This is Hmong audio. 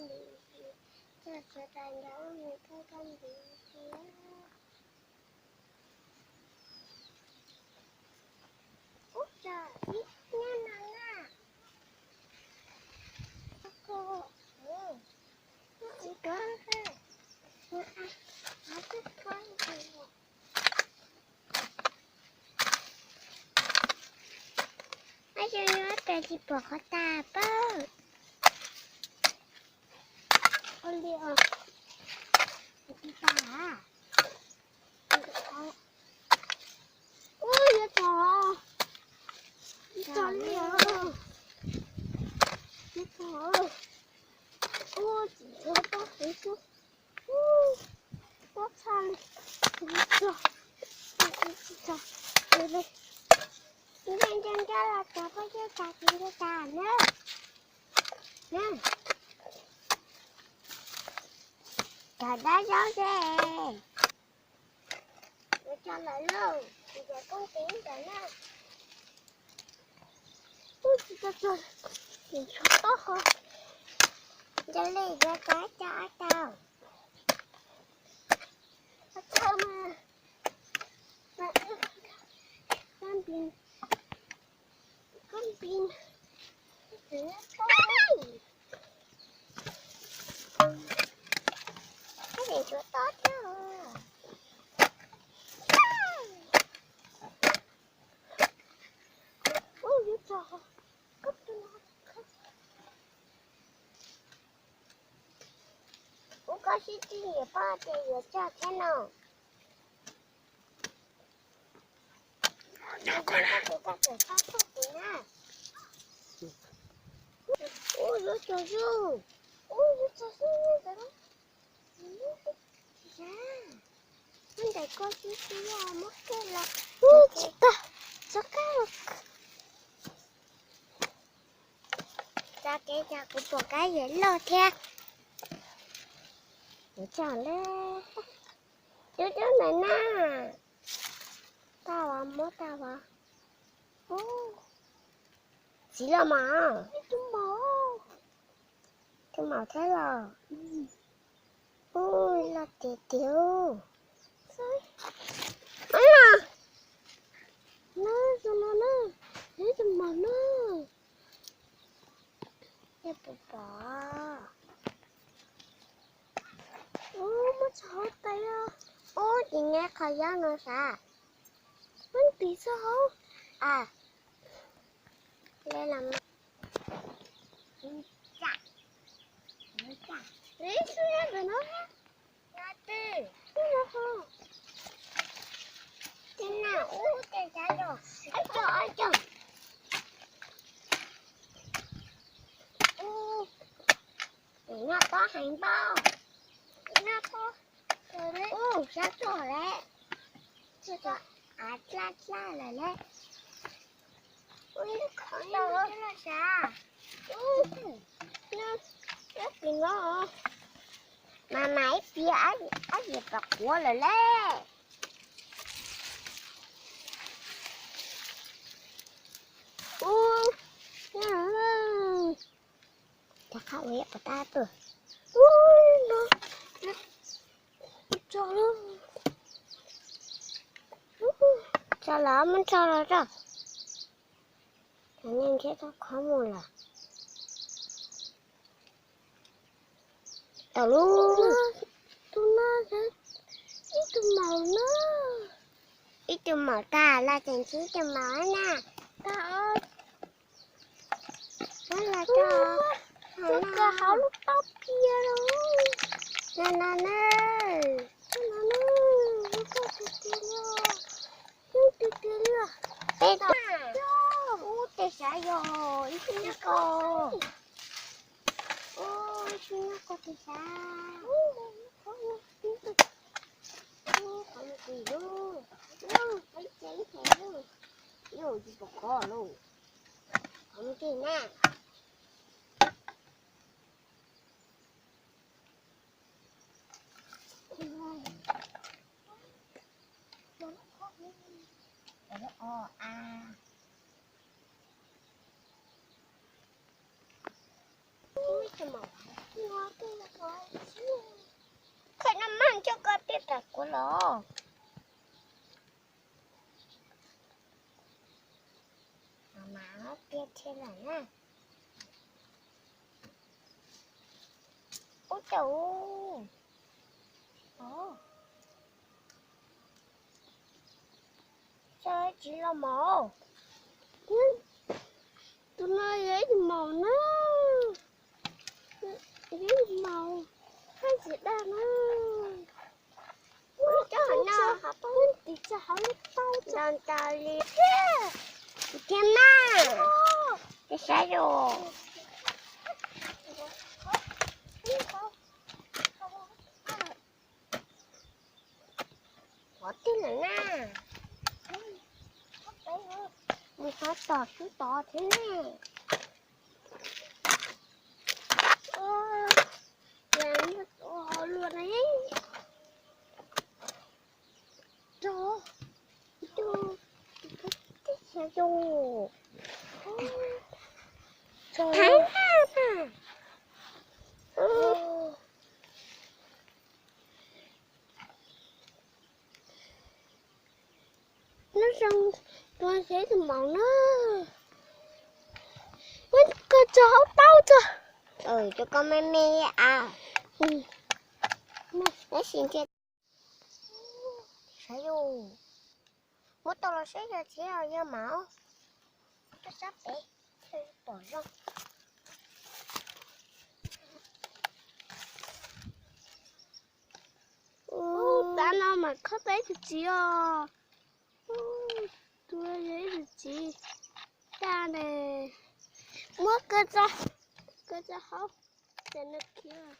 Coj sawv daws nrog wb mus thauj kab npis thiab. Ub, tsam ib hnub no na. Ua cas yuav tes tsis pom qhov tas pab. Ua li os. Tsis tas. Ub, yuav txog. Txog li os. Yuav txog. Ub, tsis txog, txog heev xwb. Ub, pob txha li. Tsis txog. Tsis txog. Ntsia ntsia los txog, pob zeb tas, tsis ntsia tas na. Cov dab zaub ze. Yuav tso lawm lauj, tsis cov koob tis ntawd na. Ub, tsis tau tso, tsis tso tob ho. Nco li yuav tso ib co ob tau. Ob tau mas, mas, mas, mas, mas, Ub, koj sib txig niam pog ces yuav tso thiab no. Ub, yuav tso zuj. Ub, yuav tso zuj ntawd. Ub, ntawm koj xwb xwb muab kiag los. Ub, tsis tau, txhob kab los. Tso kev, tso, kuv pom kab yawg loj thiab. Kuv tso lawm. Cub cub ntawm na. Tau as, muab tau as. Ub, txiv loj mas. Tus maum thiab los. Ub, loj tiag tiag. Ub, no na, tus maum na. Tej puas pom. Ub, muab tso hauv tais os. Ub, tsis neb qhov yob no sav. Muab ntim txog hauv. A, le los mas. Ib xub nyob ntawm no. No twg? Ub, no ho. Tes na, ub, tes xav yog. Ob co, ob co. Ub, noj pob heev npaum. Noj pob. Ub, sab tsuag lawm. Tsuag tsuag, av dlaj dlaj lawm lawm. Ub, ib lub khoom no los sav. Ub, no, ib pliag no. Mas mas ib pliag ab yam pom quav lawm lawm. Ub, rov qab ua ib puas tab tuaj. Ub, no, tso lawm, tso los muab tso los tso. Cov neeg ntshe tau qhov mus lawm. Tau lub. Tus no, ib tug maum na. Ib tug maum tag los tseem ntsib ib tug maum na. Tag, muab los tso. Tso kawg hauv lub pob pia los. No no na. No no na, zoo tiag tiag li. Zoo tiag tiag li. Peb tug. Ub, tes sav yog ib tug nyob ko. Ub, ib tug nyob ko tes sav. Ub, qhov mus kis lauj. Ub, qhov mus kis lauj. Ub, qhov ib ce ib ce lauj. Ub, tsis pom qhov lauj. Qhov mus kis na. Khaws noj mas coj koj tiaj tas kuv los. Mas tiaj thiab lawm na. Ub caum. Tsis los mos. Tus no yog ib tus maum na. Yog ib tus maum haj tsis dag na. Ub, cov no poob tim tsa hauv lub taub ntas ntas li thiab. Thiab na, ces saib zoo. Qhov twg lawm na? Mus qhov tom sub tod thiab ne. Luag na. Rau, tib xav zoo. Heev na. Nyob zoo, tus no yog ib tus maum na. Ub, koj tso hauv taub tso. Cov koj me me a. Tab sis ntshe, saib zoo, muab tau los saib yog tsis yog mas. Rau sab pem, tom zog. Ub, tav no mas khob tau ib tug txiv os. Ub, tus no yog ib tug txiv daj ne. Muab kaw tso, kaw tso hauv, ces nws khiav.